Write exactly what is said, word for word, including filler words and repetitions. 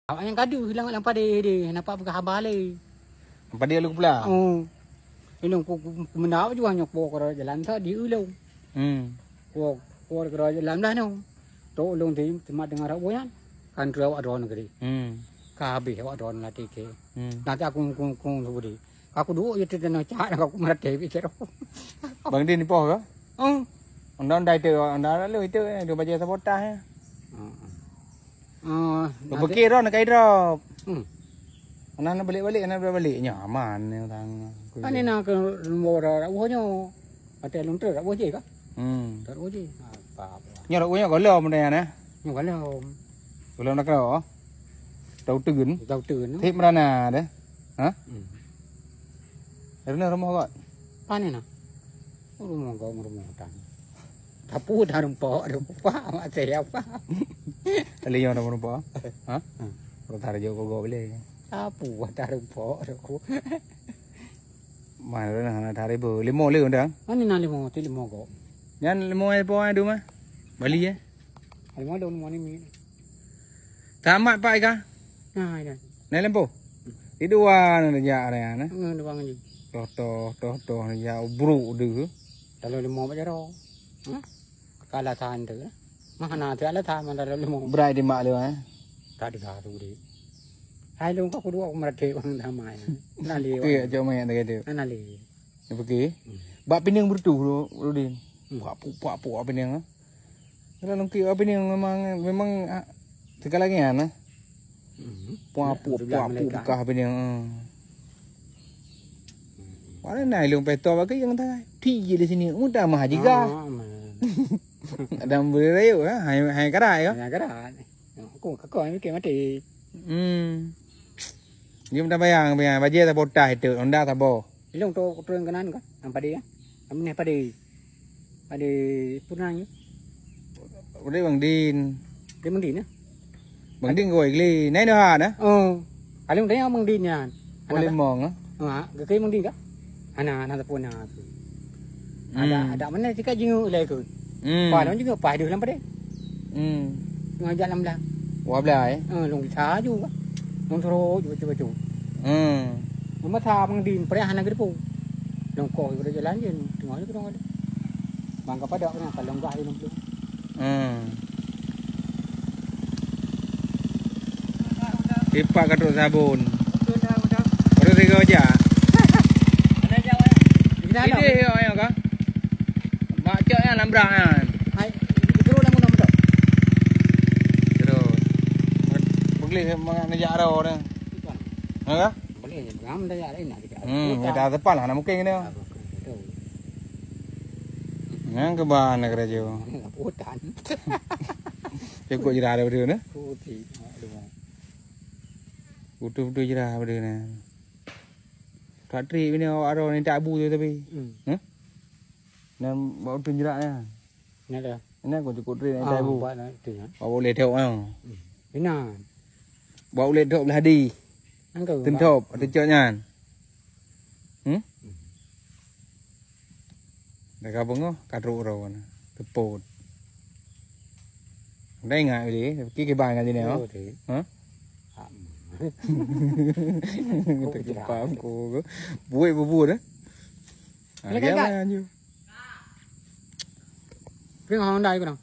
Awak nyang ka deuh lam, lam padé deh, nampak peugah haba lé. Padé lôn keupula. Oh. Ilôn ku, ku, ku meunan bak juah nyoe, ku keudroe jalan sa di ulôn. Hmm. Ku, ku keudroe jalan dah nyoe. Tok ulôn ti, teuma deungon rot buet nyan. Kan treuk awak droe neugeri. Hmm. Ka habéh awak droe latih ke. Hmm. Nanti aku kung, kung, kung, Ka kuduek je teunoh cak, ka ku meuratéb pih sidroe. Bang Din dipoh ka? Oh. Undang-undang itu, undang lalu itu, eh, dua bajèe sabotah, eh. Heeh. Oh, berpikir dah nak kai drop. Hmm. Anak nak balik-balik, anak balik-balik. Nyaman ni orang. Kan ni nak ke nombor dah, dah buah nyo. Kata lôn terus dah buah je ka? Hmm. Terus buah je. Apa, apa. Nyo dah buah nyo golom dah ya, nah. Nyo golom. Golom dah kena. Tau teun. Tau teun. Thép Merana deh. Ha? Hmm. Dari mana rumah kau? Pane na? Rumoh gob, rumoh tan. Tapu dah rumpok, rumpok mak saya apa? Tali yang rumah rumpok? Ha? Hmm. Kau tar jauh kau gob boleh. Tapu dah rumpok aku. Mana dah nak tar ribu? Limo le undang? Mana na limo? Ti limo gob. Nyan limo ai po ai duma. Bali eh. Limo dong mo ni mi. Tamat pak ika. Nah, ida. Nai lempo. Di dua na jak area na. Ngan dua ngan. Toh toh toh toh na jak bruk deh. Dalam limo bak jaro. Hah? Kala tahan tu. Mah na tu ala tahan mana dalam limo. Berai di mak lu eh. Tak ada tu deh. Hai lu kau kedua aku merate orang damai. Nali. Okey, jom main tak ada. Nali. Okey. Hmm. Bak pineung beureutoh Rudin. Hmm. Puak puak puak puak pineung. Kalau lungkik bak pineung memang memang ah, segala ngian lah. Hmm. Puak puak puak puak bekah pineung. Hmm. Mana na ilung peto bagi yang tengah. Ti je di sini. Mudah mah jiga. Ah, man. Ada beri rayu ha. Hai hai karai ya. Hai karai. Aku aku mikir mati. Hmm. Jom tabayang, bayang. Bajèe tabotah itu, honda tabo. Ilong tu turun kanan kan? Yang padi kan? Yang benih padi. Padi punang ni. Udah Bang Din. Dia Bang Din ya? Bang Din kau igli. Nai dah ha dah. Oh. Paling dah Bang Din ya. Boleh mong ah. Ha, ke Bang Din kah? Hana, hana teupeu na. Ada, hmm, ada mana cakap jinguk ilai ke? Hmm. Pah lom jinguk, pah deuh lam padé. Hmm. Ngajak lam blang. Wah blang eh. Eh, long sa ju. Long suruh ju baca-baca. Hmm. Masa mengdi pereh hana gedepu. Long koh ju jalan je, tengok je kudong ada. Bang ka padok kena, kalau enggak je long. Hmm. Tipak ka trok sabon. Baru tiga aja. Ini yo yo ka. Mak cok nyan lam brak nyan. Hai, itu lam gunung tu. Terus. Boleh mangat neujak aro dah. Ha? Boleh je, ngam dah ya lain nak kita. Hmm, kita tepat lah nak mungkin kena. Nyan keuban nak kerja. Hutan. Cukup jerah daripada ni. Putih. Aduh. Betul-betul jerah daripada ni. Tak trik bini awak arah ni tak abu tu tapi. Hmm. Hah? Nan bawa tu jerak ni. Ni dah. Ini aku cukup trik ni tak abu. Buat nak tu ya. Awak boleh tengok ah. Hmm. Bina. Bawa boleh tengok belah hadi. Angka. Tentop, ada cok nyan. Hmm? Dah ka beungoh, ka trok uroe na. Tepot. Dah ingat beli, ki kiban ngan sini oh. Ha? Terkepam ko. Buat bubur eh. Ha, dia mana anju? Ping Honda ikut dong.